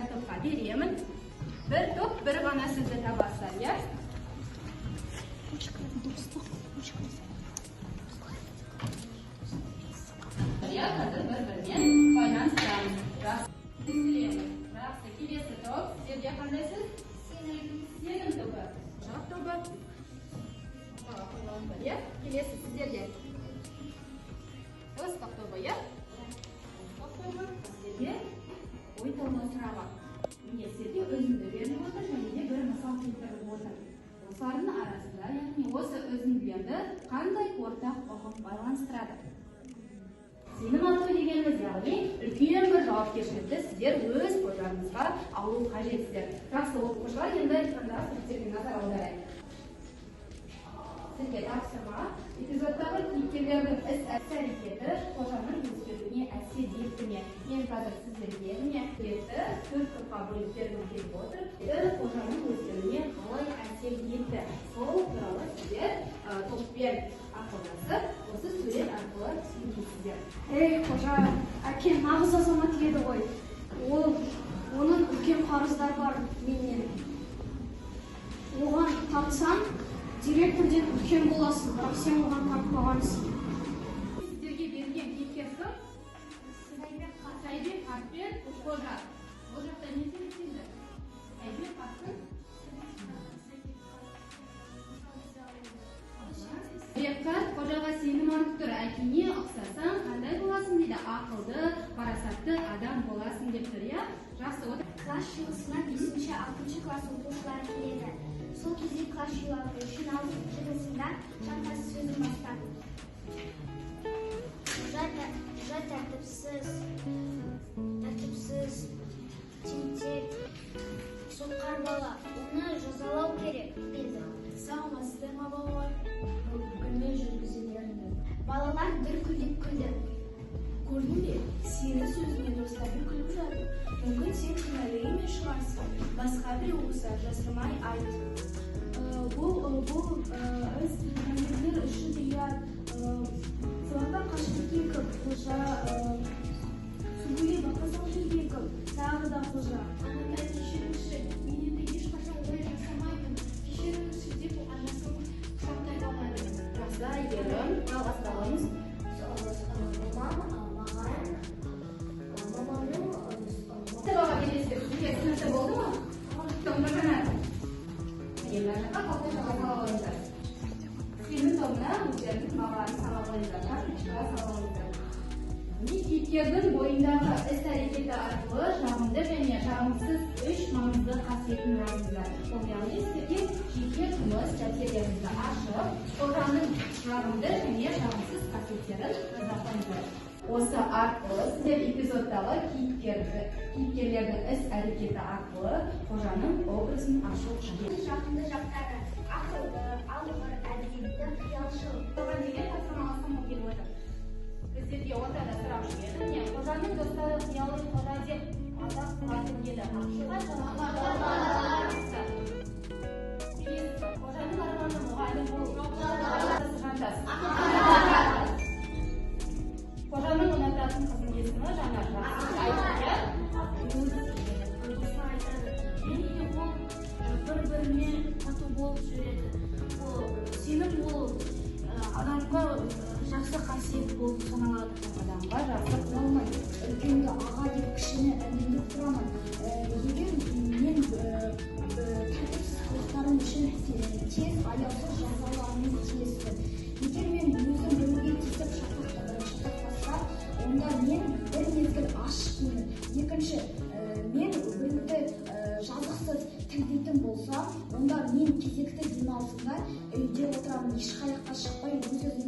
Әр топқа беремін. Бір топ бір ғана сөзді табасыздар, иә? Иә, қазір бір-бірімен байланыстырамыз. Жақсы. Жақсы, келесі топ. Сіздерде қандай сөз? Сенім тобы. Жақ тобы. Иә, келесі сіздерде. Достық тобы, иә? Достық тобы. Сіздерге ой талдау сұрағы. Міне, сіздерге үзінді беріліп отыр және де бір мысал келтіріліп отыр. Осылардың арасында, яғни осы үзінділерді қандай ортақ ұғым байланыстырады? Сенім арту дегеніміз, яғни үлкен бір жауапкершілікті сіздер өз қолдарыңызға алу қажетсіздер. Жақсы, оқушылар, енді экрандағы суреттерге назар аударайық. Сізге тапсырма: эпизодтағы кейіпкерлердің іс-әрекеті Қожаның өзгеруіне әсер етті ме? Мен қазір сіздерге міне суретті төрт топқа бөліп бергім келіп отыр. Қожаның өзгеруіне қалай әсер етті? Сол туралы сіздер топпен ақылдасып, осы сурет арқылы түсінесіздер. Ей, Қожа, әкең нағыз азамат еді ғой. Ол, оның үлкен қарыздары бар менен. Оған тартсаң, директорден үлкен боласың, бірақ сен оған тартпағансың. Сіздерге берілген кейіпкер кім? Сәйбек қарт пен Қожа. Ол жақта не суреттелді? Сәйбек қарттың Сәйбек қарт Қожаға сенім артып тұр. Әкеңе ұқсасаң қандай боласың дейді. Ақылды, парасатты адам боласың деп тұр, иә? Жақсы. Класс жиылысына 5-6 класс оқушылары келеді. Сол кезде класс жиналыс жиылысында Жантас сөзін бастады. Қожа тәртіпсіз, тентек, сотқар бала. Оны жазалау керек деді. Саламатсыздар ма, балалар? Бүгін жүргізілерді. Балалар дүркілдеп күлді. Көрдің бе, сенің сөзіңе достарың күліп жатыр. Мүмкін сен кінәлі емес шығарсың. Басқа біреу болса, жасырмай айт. Бұл іс мұғалімдер үшін ұят. Сабақтан қашып кеткен кім? Қожа. Сүлгіге бақа салып жүрген кім? Тағы да Қожа. Ағатай, кешіріңізші, мен енді ешқашан олай жасамаймын. Кешіріңізші деп анасын құшақтай алады. Жақсы, Әйгерім, жалғастырамыз. Мамамның Баға бересіздер. Сізге түсінікті болды ма? Тобына жанар. Міне, мына жаққа қалташаға сала қойыңыздар. Сенім тобына өздерінің бағаларын сала қойыңыздар. Карточкаға сала қойыңыздар. Яғни кейіпкердің бойындағы іс-әрекеті арқылы жағымды және жағымсыз үш маңызды қасиетін жазыңыздар. Ол яғни сіздерге жеке жұмыс дәптерлеріңізді ашып, Қожаның жағымды және жағымсыз қасиеттерін жаза қойыңыздар. Осы арқылы сіздер эпизодтағы кейіпкерлердің іс-әрекеті арқылы Қожаның образын ашу қажет. Жағымды жақтары: ақылды, алғыр, әділетті, қиялшыл. Оған деген тапсырма ұсынғым келіп отыр. Біздерге ортада сұрақ жүреді. Міне, Қожаның достары қияли Қожа деп атақ қылатын еді. Келесі, Қожаның арманы мұғалім болу. Жантас. Қожаның ұнататын қызының есімі Жанар. Жақсы айтты, иә? Досы айтады, және де ол бір-біріне тату болып жүреді. Ол сенім, ол адамға жақсы қасиет болып саналады. Адамға жақсы Болмайды. Үлкенді аға деп, кішіні інім деп тұрамын. Егер мен тәртіпсіз қылықтарым үшін тез аяусыз жазалануым тиіспін. Егер мен өзім біреуге тиісіп шатақтасам, онда мен бір мезгіл аш ішпеймін. Екінші, мен біреуді жазықсыз тілдейтін болсам, онда мен кезекті демалысымда үйде отырамын, ешқаяққа шықпай өз өзімді